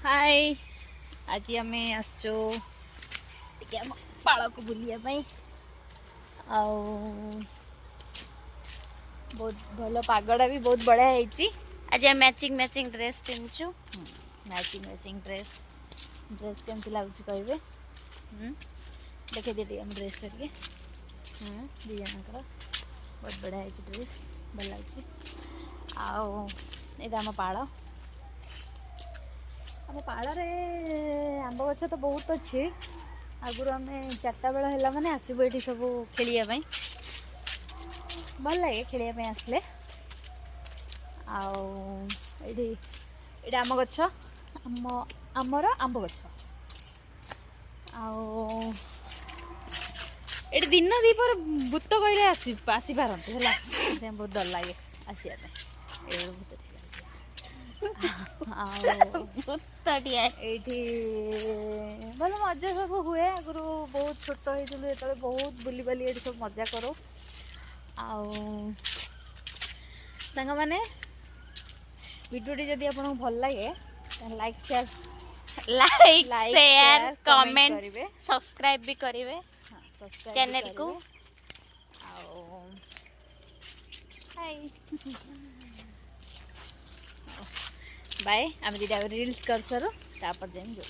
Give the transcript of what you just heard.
High, ଆଜି ଆମେ ଆସିଛୁ ଟିକେ ଆମ ପାଳକୁ ବୁଲିବା ପାଇଁ। ଆଉ ବହୁତ ଭଲ ପାଗଟା ବି ବହୁତ ବଢ଼ିଆ ହେଇଛି। ଆଜି ଆମେ ମ୍ୟାଚିଂ ମ୍ୟାଚିଂ ଡ୍ରେସ୍ ପିନ୍ଧୁଛୁ। Matching matching dress. ଡ୍ରେସ୍ କେମିତି ଲାଗୁଛି କହିବେ। ଦେଖେଇ ଦିଏ ଟିକେ ଆମ ଡ୍ରେସ୍ଟା ଟିକେ। ଦୁଇ ଜଣଙ୍କର ବହୁତ ବଢ଼ିଆ ହେଇଛି ଡ୍ରେସ୍, ଭଲ ଲାଗୁଛି। ଆଉ ଏଇଟା ଆମ ପାଳ। ଆମ ପାଳରେ ଆମ୍ବ ଗଛ ତ ବହୁତ ଅଛି। ଆଗରୁ ଆମେ 4ଟା ବେଳ ହେଲା ମାନେ ଆସିବୁ ଏଇଠି ସବୁ ଖେଳିବା ପାଇଁ। ଭଲ ଲାଗେ ଖେଳିବା ପାଇଁ ଆସିଲେ। ଆଉ ଏଇଠି ଏଇଟା ଆମ ଗଛ, ଆମର ଆମ୍ବ ଗଛ। ଆଉ ଏଠି ଦିନ ଦିପହରେ ଭୂତ କହିଲେ ଆସିପାରନ୍ତି ହେଲା, ସେଥିପାଇଁ ବହୁତ ଡର ଲାଗେ ଆସିବା ପାଇଁ। ଏଇଠି ଭୂତ ଥିଲା। ଆଉ ଭୂତଟିଏ। ଏଇଠି ଭଲ ମଜା ସବୁ ହୁଏ। ଆଗରୁ ବହୁତ ଛୋଟ ହେଇଥିଲୁ ଯେତେବେଳେ, ବହୁତ ବୁଲିବାଲି ଏଇଠି ସବୁ ମଜା କରୁ। ଆଉ ସାଙ୍ଗମାନେ, ଭିଡ଼ିଓଟି ଯଦି ଆପଣଙ୍କୁ ଭଲ ଲାଗେ, ତାହେଲେ like, share, like, like, share, comment comment, କରିବେ। ସବସ୍କ୍ରାଇବ୍ ବି କରିବେ ସବସ୍କ୍ରାଇବ୍ ଚ୍ୟାନେଲକୁ। ଆଉ ହାଇ, ବାଏ। ଆମେ 2ଟା ରିଲ୍ସ କରିସାରୁ, ତାପରେ ଯାଇ ଯୋଗ।